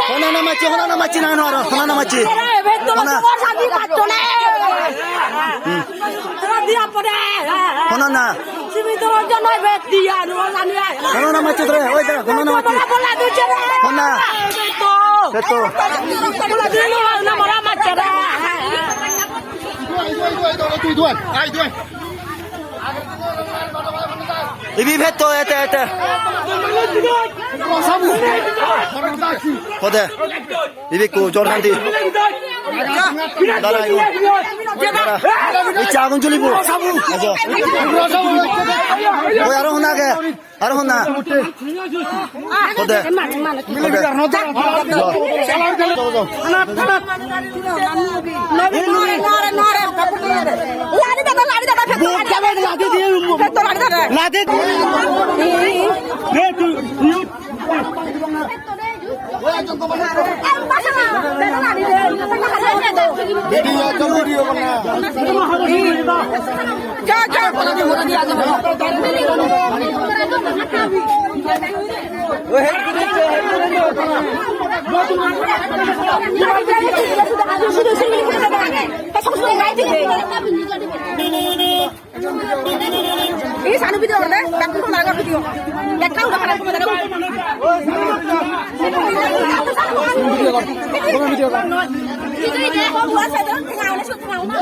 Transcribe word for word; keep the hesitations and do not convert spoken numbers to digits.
Hona na machi, hona na machi na no aro, hona na machi. Hona. Hona na. Hona na machi tre, oi da, hona na machi. Hona. Beto. Ibi beto, ete, ete. Hode. Ibi ku jor hanti. Dara ibu. Dara. Icha agun juli bu. Ajo. Oi aro hona ke. Aro hona. Hode. Hode. Jo. Lade. Ini sanu video kan, tak pun laga video. Tak tahu dah pada pun. Video kan, video kan. Itu ini aku buat saya tu, tengah ada shoot, tengah ada.